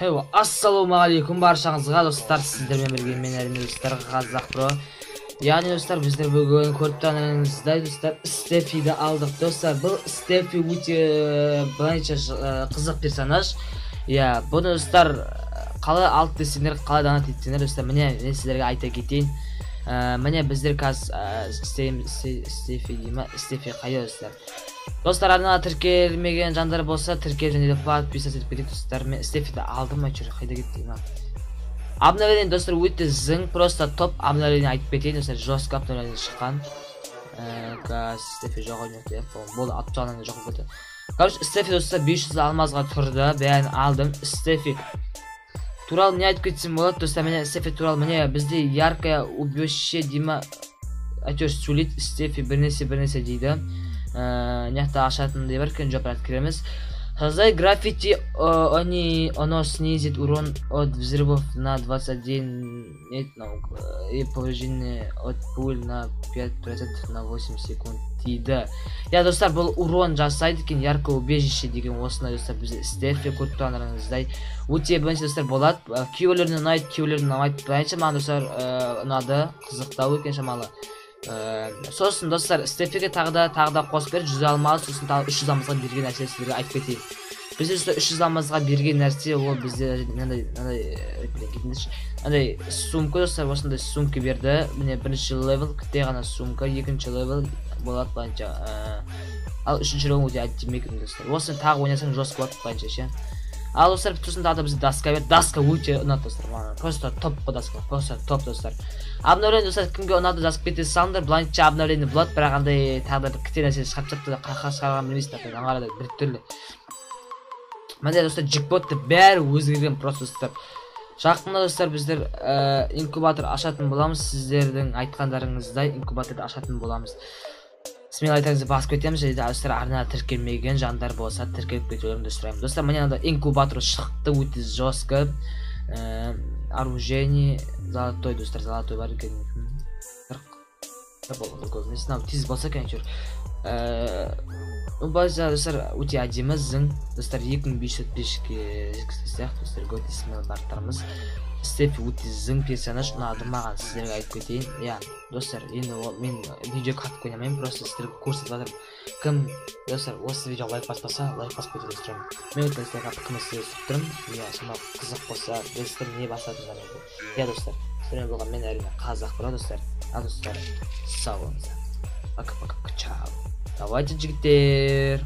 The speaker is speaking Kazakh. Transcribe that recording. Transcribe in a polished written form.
Ассалаумағалейкум баршаңызға, достар, сіздермен бірге мен, әрине, достар, Қазақ Про. Яғни, достар, біздер бүгін көріп тұрғандарыңыздай, достар, Стефиді алдық, достар. Бұл Стефи өте былайынша қызық персонаж. Иә, бұны, достар, қалай алды десеңдер, қалай донат етсеңдер, достар, міне, мен сіздерге айта кетейін. Міне, біздер қазір Стефи дей ма? Стефи қайда, достар? Достар, арнаға тіркелмеген жандар болса, тіркеліп және де подписаться етіп кетейік, достар. Мен Стефиді алдым, әйтеуір, қайда кетті ма? Обновление, достар, өте зың, просто топ обновление айтып кетейін, достар, жестко обновление шыққан. Қазір Стефи жоқ ойнайды, иә, болды, атып тастағаннан жоқ болып кетті. Короче, Стефи, достар, 500 алмазға тұрды, бәрін алдым. Стефи туралы не айтып кетсем болады, достар? Міне, Стефи туралы, міне, бізде яркое убежище дей ма, әйтеуір сөйлейді Стефи, бірнәрсе бірнәрсе дейді. Мына жақта ашатындай бар екен, жоқ, бірақ кіреміз. Создай граффити, они, оно снизит урон от взрывов на 21, нет, ну, и повреждение от пуль на 5% на 8 секунд дейді. Я, достар, бұл урон жасайды екен, яркое убежище деген осындай, достар, бізде Стефи, көріп тұрғандарыңыздай. Өте бірінші, достар, болады. Кейбіреулеріне ұнайды, кейбіреулеріне ұнамайды. Былайынша маған, достар, ұнады, қызықтау екен шамалы. Сосын, достар, Стефиге тағы да, тағы да қосып берді 100 алмаз, сосын тағы 300 алмазға берген нәрсе сіздерге айтып кетейін. Бізде, достар, 300 алмазға берген нәрсе ол бізде мынандай, мынандай, блин, кетіңдерші. Мынандай сумка, достар, осындай сумка берді. Міне, бірінші левел, кітте ғана сумка, екінші левел болады былайынша. Ал үшінші левел өте әдемі екен, достар. Осыны тағы ойнасаң, жестко болады былайынша ше. Ал, достар, сосын тағы да бізге доска берді. Доска өте ұнады, достар, маған. Просто топ қой доска, просто топ, достар. Обновление, достар, кімге ұнады, жазып кете салыңдар. Былайынша обновление болады, бірақ андай тағы да бір кіте нәрсе шығарып тастапты, қаққа шығарған білмейсің, аңғарада бір түрлі. Міне, достар, джекпот деп бәрі өзгерген просто, достар. Жақында, достар, біздер инкубатор ашатын боламыз, сіздердің айтқандарыңыздай инкубаторды ашатын боламыз. Смело айтыңыз, басып кетеміз, және де, достар, арнаға тіркелмеген жандар болса, тіркеліп кетулеріңді сұраймын. Достар, міне, мынандай инкубатор шықты, өте жестко. Оружие золотой, достар, золотой бар екен. Қырық. Бұл көп емес, мынау тез болса екен, әйтеуір. База, достар, өте әдемі, зың. Достар, 2500 беске жеткізген сияқты, достар, өте смело барып. Стефи өте зың персонаж, ұнады маған, сіздерге айтып кетейін. Иә, достар, енді ол мен видео қатты ойнамаймын, просто сіздерге көрсетіп жатырмын. Кім, достар, осы видеоға лайк баспаса, лайк басып кетуді сұраймын. Мен өткен сіздерге кім сіздерге түсіріп тұрмын. Иә, шамалы қызық болса, білесіздер не басатындарыңызды. Иә, достар, сіздермен болған мен, әрине, Қазақ Про, достар. Ал, достар, сау болыңыздар. Пока, пока, чао. Давайте, жігіттер.